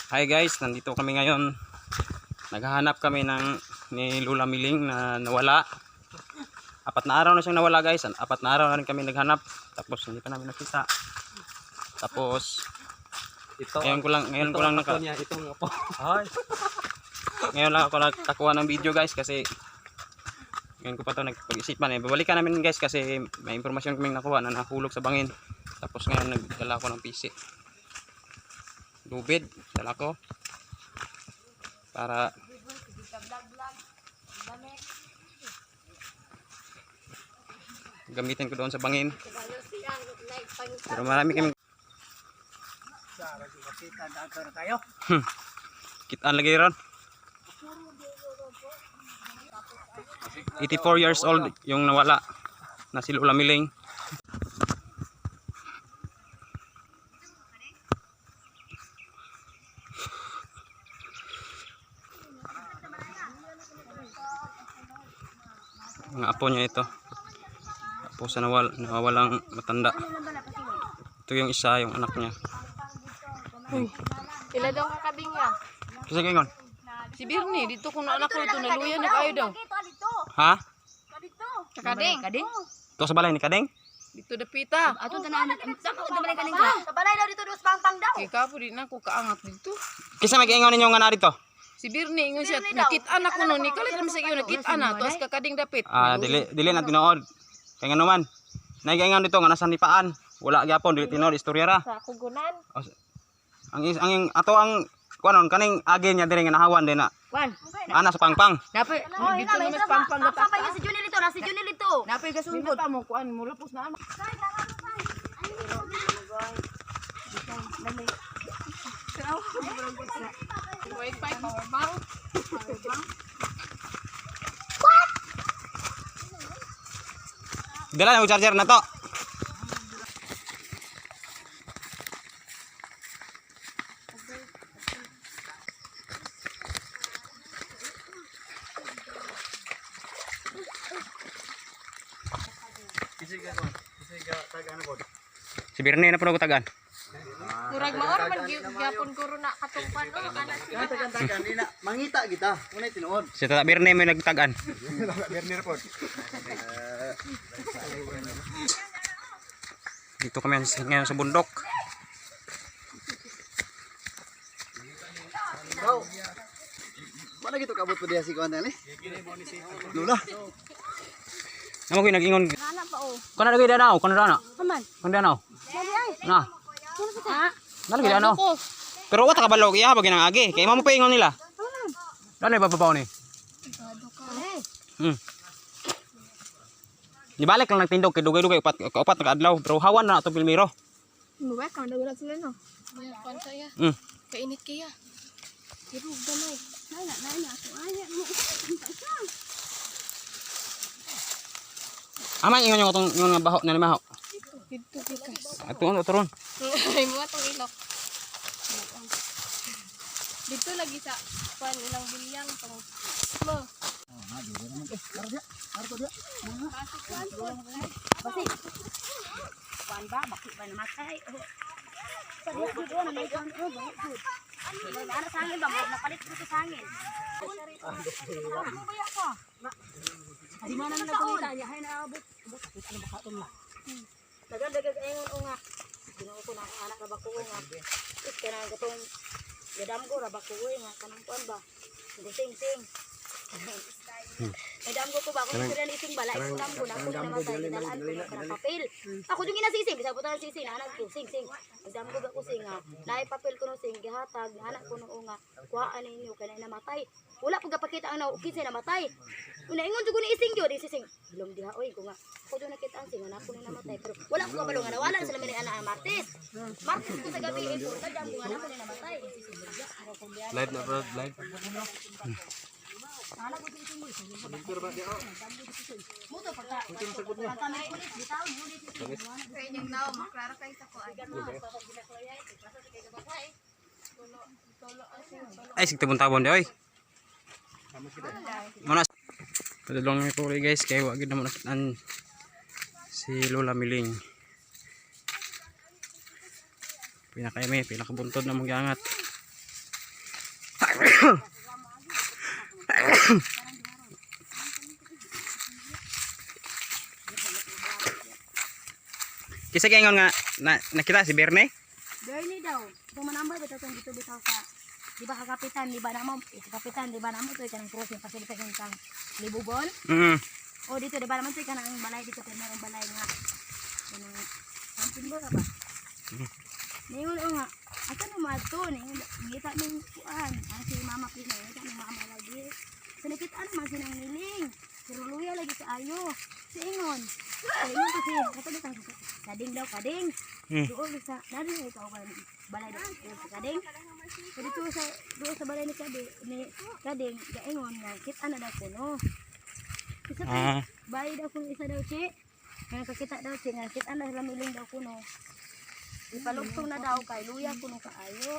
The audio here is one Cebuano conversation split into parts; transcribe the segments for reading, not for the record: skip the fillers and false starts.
Hi guys, nandito kami ngayon. Naghahanap kami ng ni Lola Miling na nawala. 4 na araw na siyang nawala, guys. 4 na araw na rin kami naghanap. Tapos hindi pa namin nakita. Tapos Ito, ngayon ko lang naka, niya, itong apo. Ay. Ngayon lang ako nakakuha ng video, guys, kasi ngayon ko pa to nagpag-isipan eh. Babalikan namin, guys, kasi may impormasyon kaming nakuha na nahulog sa bangin. Tapos ngayon nagdala ako ng PC. Lubid, dala ko. Para gamitin ko doon sa bangin. Pero marami kaming kitaan lagi ron. 84 years old yung nawala na si Lola Miling. Mga apo niya ito. Apo sa nawawalang matanda. Ito yung isa, yung anak niya. Ila daw kakabing ya. Kasi gayon. Si Birni, dito kung anak ko ito, naluya na kayo daw. Ha? Kakading. Kading? Ito sa balay ni Kadeng? Dito dapita. Ato tanan sa ko tanan kaning ka. Sa balay daw dito dos pangpang daw. Kay kapo di na ko kaangat dito. Kisa may giingon ninyo nga na dito. Si Birni, ingon siya, nakita na ko no, ni kalit naman sa iyo, nakita na, tuas kakading dapit. Ah, dili dili na tinuod. Kay ngano man. Naigaingon dito nga nasa nipaan. Wala gyapon, dili tinuod istorya ra. Sa kugunan. O, ang ato ang kuanon kaning agi niya diri nga nahawan din na. Kwan. Ana sa pangpang. Napay Oh, Dito na mas pampang Ang pa si Junil ito, na si Junil ito. napay kasungkot. Pa mo kuan mo lapos na ano. Wi-Fi power bank. Dala na og charger na to. Si Birne na po tagan. Murag maor man gyapon guro na katungpan o anak siya. Tagan-tagan ina, mangita kita. Unay tinuod. Si Tata Birne may nagtagan. Dito kami ngayon sa bundok. Daw. Wala gito kabot pa diha si kuan eh. Lula. Namo ko nag-ingon. Kana lagi danaw, kana danaw. Aman. Kana danaw. Na. Ha? Na lagi danaw. Pero wa ta kabalo iya ba ginang agi. Kay imo pa ingon nila. Dano ibabaw ni. Ibalik lang nagtindog kay dugay-dugay upat upat naka adlaw pero hawan na ato pilmiro. Muwe ka na wala sila no. Kuan kaya. Kainit kaya. Irug gamay. Ama ingon yung atong ingon nga baho na limaho. Dito gikas. Ato ano turon. Ay mo atong ilok. Dito lagi sa kuan ilang bilyang tong mo. Kwan ba bakit ba namatay? Sa diha gud oh, na may kan oh, baho gud. Ana sa hangin ba napalit ko sa hangin. Di man na nagpangita niya hay naabot. Abot ano ba katon la. Dagan dagan ingon o nga. Ginoo ko na akong anak ra ba ko nga. Is kanang gatong gadam ko ra ba ko nga kanang kuan ba. Gusing-sing. May damgo ko ba kung sila ni ising bala ising damgo na ako na namatay gidalaan ko na kanang papel. Ako yung ginasising bisag butan sising na anak ko sing sing. Nagdamgo ba ko sing nga naay papel ko no sing gihatag anak ko no nga kuhaan ninyo kay na namatay. Wala pud gapakita ang nao kinsa namatay. Una ingon jud ko ni ising gyud ising. Bilong diha oy ko nga. Ako jud nakita ang sing anak ko na namatay pero wala ko kabalo nga nawala na sila mi anak ang Martes. Martes ko sa gabi eh puro damgo nga anak ko na namatay. Live na bro, live. Muto pagka pagka may kulit bitaw ulit. Ay sig tabon-tabon di oy. Muna. Padulong mi po guys kay wa gid na mo nakitaan si Lola Miling. Pinakayami, pinakabuntod na mong giangat. Kisa kay nga na, nakita si Berne? Bernie daw, kung manambal bitaw tong dito bitaw sa di ba kakapitan, di ba namo, eh, sa kapitan, di ba namo to kanang crossing pasulod sa kang Libubon. O dito di ba naman to kanang balay dito kay merong balay nga kanang something ba ka ba? Ningon o nga, asa na maadto ningon ngita ning kuan, ang si mama pina ngita ning mama lagi. Sa nakitaan man sinang niling. Pero luya lagi sa ayo. Si ingon. Sa ingon kasi kato bitang kading daw kading. Doon sa dari sa ikaw kan balay daw sa kading. So dito sa doon sa balay ni kading ni kading gaingon nga kita na daw kuno. Isa pa balay daw kuno isa daw chi. Nga nakakita daw chi nga kita na lamiling daw kuno. Ipalugtong na daw kay luya kuno kaayo.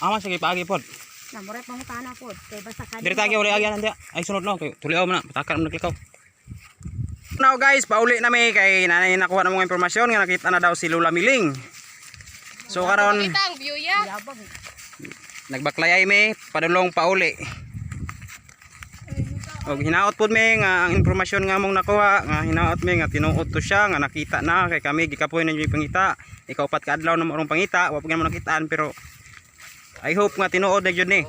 Ama sige paagi pod. Na muray pangutana pod kay basta kading. Dire tagi uli agyan nandiya. Ay sunod no kay tuliaw man na patakan man naglikaw. Now guys, pauli na mi kay nanay nakuha na mga impormasyon nga nakita na daw si Lola Miling. So karon Kita ang view ya. nagbaklayay mi padulong pauli. Og hinaot pud mi nga ang impormasyon nga among nakuha nga hinaot mi nga tinuod to siya nga nakita na kay kami gikapoy na yung pangita. Ikaupat ka adlaw na mo arong pangita, wa pa gyud mo nakitaan pero I hope nga tinuod na gyud ni.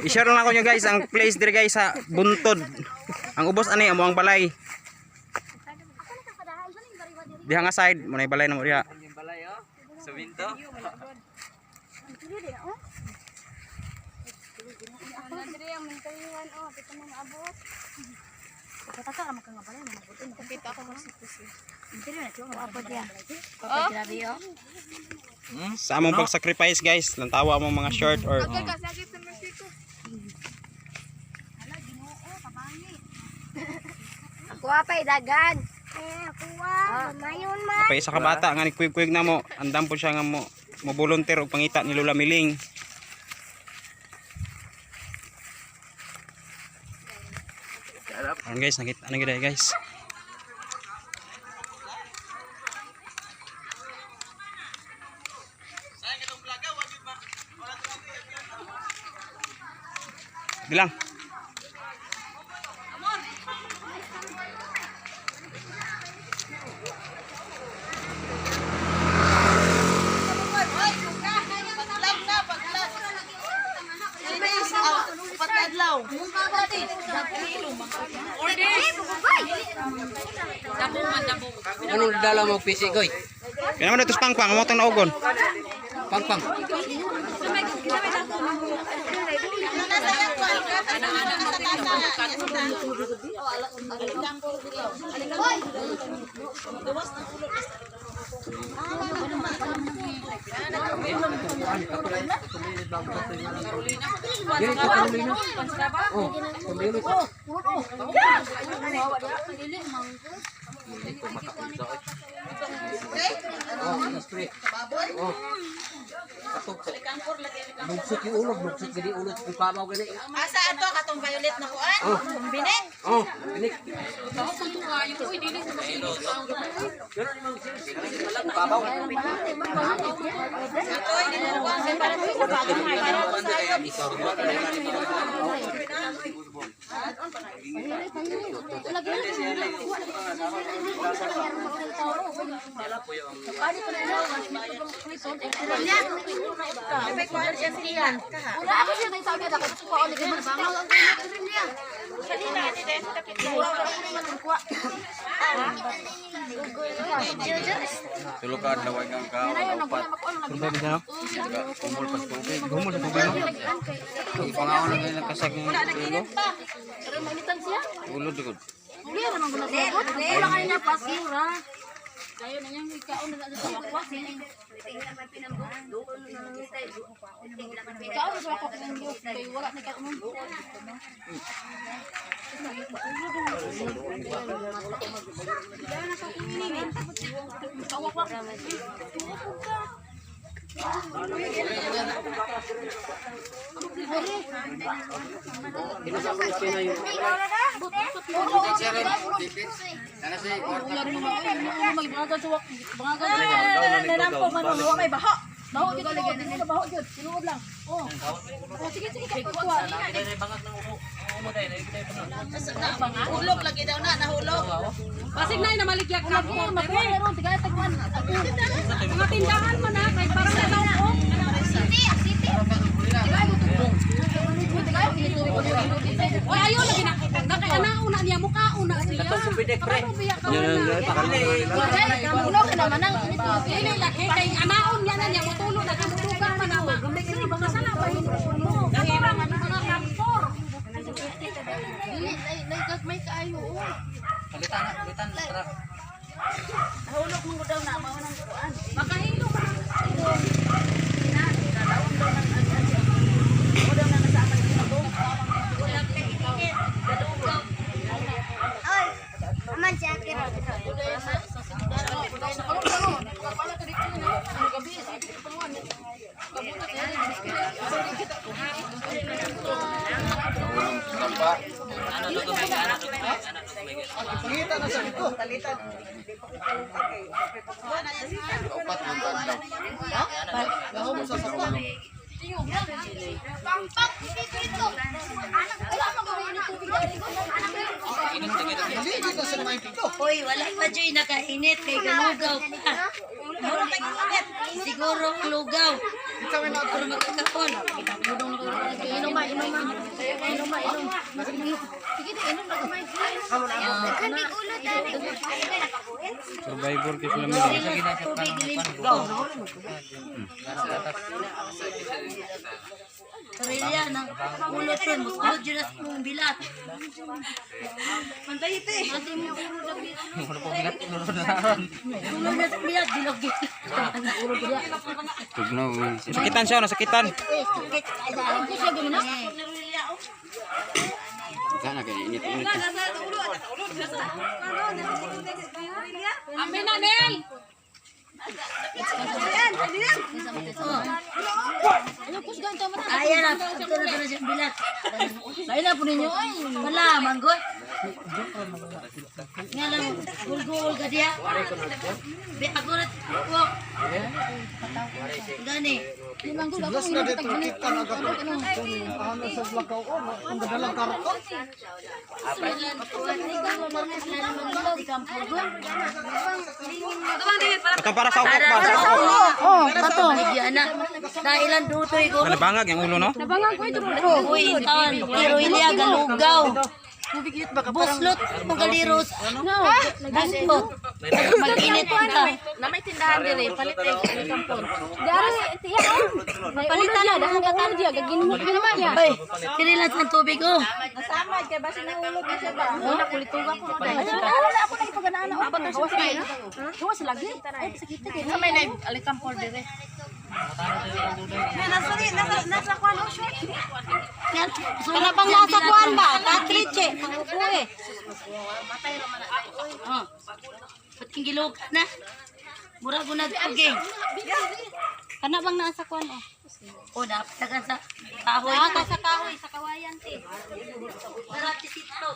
I-share lang ako nyo guys ang place dire guys sa Buntod. Ang ubos ani amo ang balay. Diha nga side mo na balay na mo diha. Andre ang mintayuan oh, dito mo maabot. Pataka ra man ka nga balay mo maabot. Kita ko masikusi. Interior na siya, maabot ya. Oh. Grabe oh. Sa among pag-sacrifice guys, lantawa among mga short or Kasakit sa masiko. Hala, Ginoo, kabangi. Ako pa dagan. Eh, ako mayon ma. pa isa ka bata nga nagkuyog-kuyog na mo, andam po siya nga mo mo volunteer og pangita ni Lola Miling. Aron guys, nakita na gid guys. Bilang. Anong dala mo PC koy? Kaya naman ito pangpang, amo tong naugon. Pangpang. Lugsot yung ulog, lugsot gani ulog kung kamaw gani. Asa ato katong violet na kuan? Oh. Binek. Oh, binik. Wala ako siya tayo sa akin ako ko ako naging bangaw ang niya. Tulo ka adlaw ay kang kaon upat. Kumul pas tubig. Humol sa tubig. No? Ipangaon na ganyan kasag ng ulo. Mainitan siya. Ulo dugod. Wala ra man gula sa Wala ka niya pasura. Kayo na niyang ikaon na sa akwa. Ikaon sa akwa kay wala na kaon. Nanampo man mo may baho. Baho jud tinuod, baho jud. Tinuod lang. Oh. Oh, sige sige kay kuha. Hulog lagi daw na, nahulog. Basig na namaligya ka po. Makuha na ron tigay tagwan. Mga tindahan mo na kay parang nataw ko. Oy, ayo lagi na. Kay ana una niya mukha una siya. Pre. Ulo ka naman ang init. Dili lagi kay anaon niya na niya motulo na kinutugan man na. Mga sana ba mo? Katorang ano mga kamfor. Dili nay nay may kaayo. Oh. Nahulog man ko daw na, mao nang kuan. Makahilo man. Ay, aman si Akira. Pangita na sa dito. Kaupat man adlaw. Pang dito. Anak, wala man gawin tubig dali. Dili na sa mga pito. Hoy, wala pa dyo'y nakainit kay galugaw pa. Siguro ang lugaw. Pero magkakapon. Inom ma, inom ma. Inom ma, inom. Sige di inom na gamay. Kami ulo dali. Survivor kay sila Miling. Tubig limpo. Karilya ng ulot ron. Musulod yun na sa mong bilat. Mantay ito eh. Ulot na sa bilat. Bilog yun. Sakitan siya, nasakitan. Amin na Nel. Ayan na. Ito na ito na siyang bilat. Lain na po ninyo ay. Wala, manggoy. Nga lang, gulgul ka diya. Be, ako na, walk. Gani. Las na dito kita na gato. Ano sa lakaw o ang dadalang karton. Ito para sa ukok ba? Sa ukok. Oh, bato. Bigyan na. Dahilan dutoy ko. Nabangag yung ulo, no? Nabangag ko ito. Uy, taon, pero ilya galugaw. Buslot mo galiros. Buslot. Mag-init ka. Na may tindahan dire, palit ay kampon. Dari tiya oh. Palitan na dahan ka tan diya gaginmo naman ya. Ay, kinilan sa tubig oh. Nasamad kay basi nahulog na siya ba. Wala kulituga ko mo dai. Wala ako nang ipaganaan na ako. Gawas lagi. Gawas lagi. Ay sakit kay. Sa may nay alikampor dire. Kana pang nasa kuan ba? Katritse. Ang upo eh. Oh. Ba't king gilog ka na? Mura ko nag-aging. Kana bang naa sa kuan oh? Oh, dapat ka sa kahoy. Naa ka sa kahoy sa kawayan ti. Tara, tisito.